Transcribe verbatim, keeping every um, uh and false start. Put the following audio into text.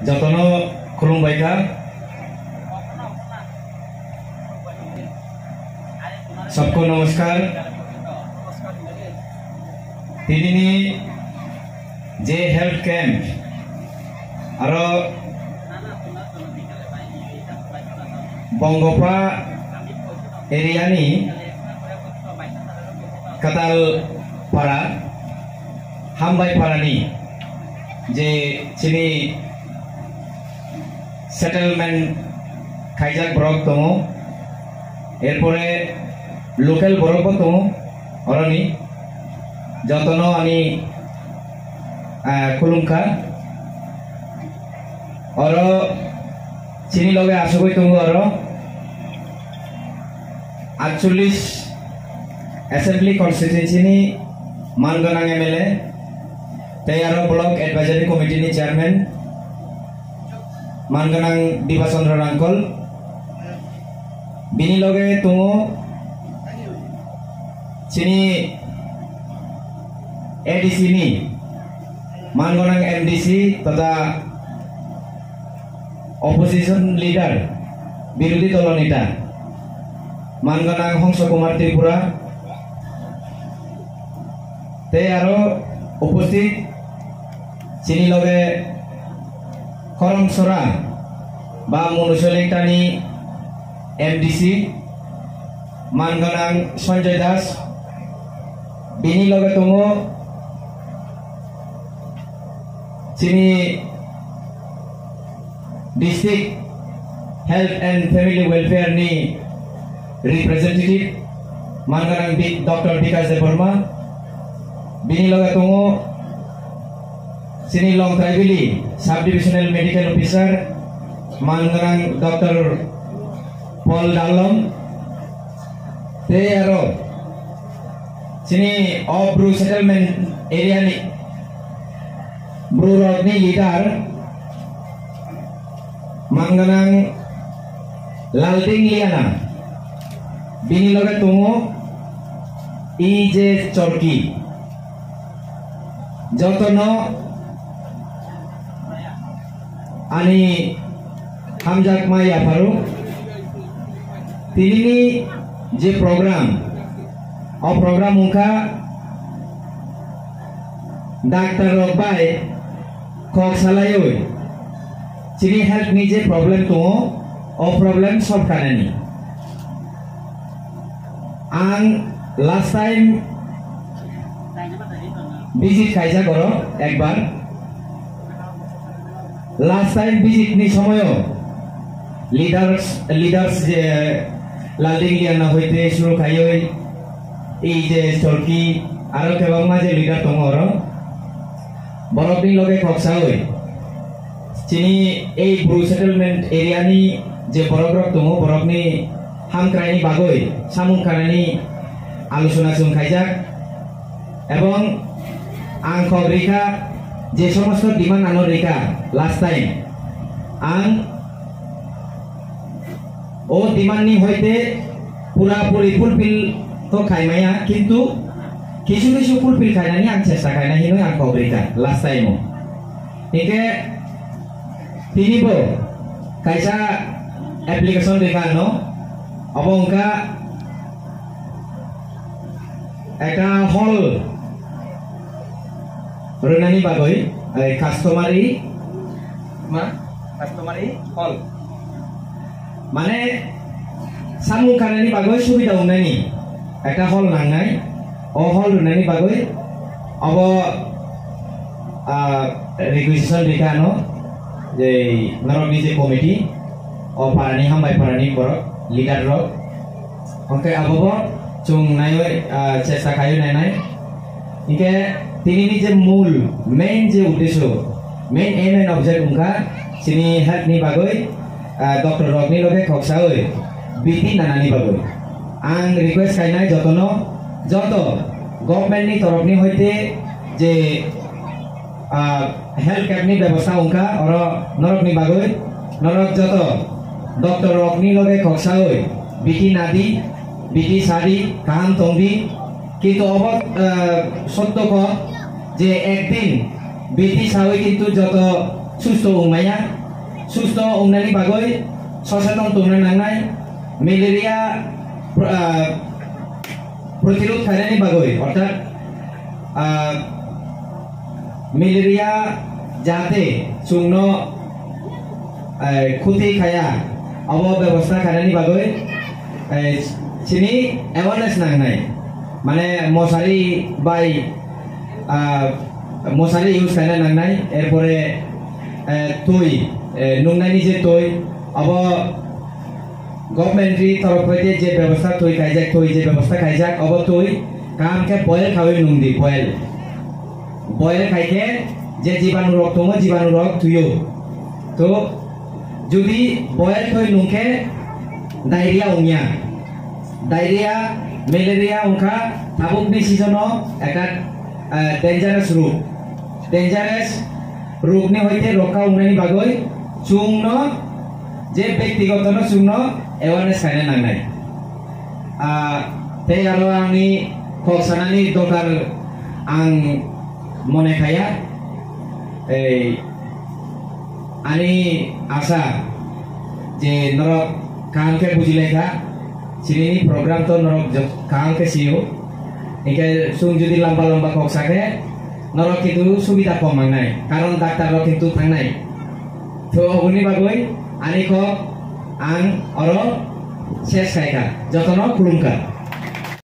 Jotono khulumbai kha. Sabko namaskar. Tinini je health camp aro Bongopha area ni Katal para, Hambai para ni je chini settlement khaijak borok tongo, erpore local borok bo tongo, oroni jotono ani, ah, khulumkha. Oro chini loge asugwi tongo oro atchollish Assembly Constituency ni man gwnang M L A tei aro Block Advisory Committee ni Chairman man gwnang Diba Chandra Rangkol. Bini loge tongo chini A D C ni man gwnang M D C totha opposition leader, birodhi dolo neta, man gwnang Hongso Kumar Tripura, tei aro uposthit chini loge Khoromsora ba Munusolingtani M D C, man gwnang Sanjay Das, bini loge tongo chini District Health and Family Welfare ni representative, man gwnang Bi-, Doctor Bikash Debbarma, bini loge tongo chini Longtraibili Sub Divisional Medical Officer, man gwnang Doctor Paul Dallom, tei aro chini o Bru settlement area ni Bru rokni leader, man gwnang Lalding Liana, bini loge tongo E J Chorki. Jotono ani hamjakma yapharo. Tinini je program, o program wngkha doctor rok bai kok salaiwi chini health ni je problem tongo, o problem solve khainani. Ang last time visit khaijak oro ekbar. Last time visit ni somoyo leaders, leaders je Lalding Liana hoite suru khaiwi, E J Chorki, aro kwbangma je leader tongo oro. Borokni loge kok sawi chini ei Bru settlement area ni je borok rok tongo, borokni hamkraini bagwi samung khanani alochona chwng khaijak. Ebong ang kok rikha, je somosto demand ano rikha last time, ang o demand ni hoite pura puri fulfill to khaimaya, kintu kisu kisu fulfill khainani ang chesta khaina hinwi ang kok rikha last time o. Hingke tini bo kaisa application rikha ano, obo wngkha ekta hall rwnani bagwi, eh, customary, ma? Customary hall. Mane, samung khanani bagwi subida wngnani ekta hall nangnai. O hall rwnani bagwi obo, ah, requisition rikha ano, je norokni je committee, o parani, hambai parani borok, leader rok. Hwnkhe abobo chwng naiwi, ah, chesta khaiwi nainai. Hingke tinini je mul, main je uddesyo, main aim and object wngkha chini health ni bagwi, ah, doctor rokni loge khoksawi biti nanani bagwi. Ang request khainai jotono, joto government ni torokni hoite je ah, health camp ni bebosta wngkha, oro norokni bagwi norok joto doctor rokni loge khoksawi biti nadi, biti sadi, kaham tongdi. Kintu obo, ah, sotto kho je ekdin biti sawi kintu joto Susto wngmaya, susto wngnani bagwi soseton tongna nangnai, malaria, ah, protirod khainani bagwi, orthat, ah, malaria jate chwngno, eh, khuti khaya, obo bebosta khainani bagwi, eh, chini awareness nangnai, mane mosari bai, ah, mosari use khaina nangnai, erpore, eh, twi, eh, nungnaini je twi, obo government ni torof hoite je bebosta twi khaijak, twi je bebosta khaijak, obo twi kaham khe boil khawi nungdi, boil. Boil khai khe je jibanu rok tongo, jibanu rok thwio. To jodi boil twi nungkhe diarrhea wngya. Diarrhea, malaria wngkha tabukni season o ekta, eh, dangerous rog. Dangerous rogni hoite rokha wngnani bagwi chwngno je bektigotono chwngno awareness khaina nangnai. Ah, tei aro ani kok sanani dorkar ang mone khaya. Ei, ani asa je norok kaham khe bujilaikha, chinini program to norok jot-, kaham khe sio. Hinkhe chwng jodi lamba lamba kok sakhe, norok kintu subida kom mangnai, karon daktar rok kintu thangnai. To oboni bagwi ani kok ang oro ses khaikha, jotono khulumkha.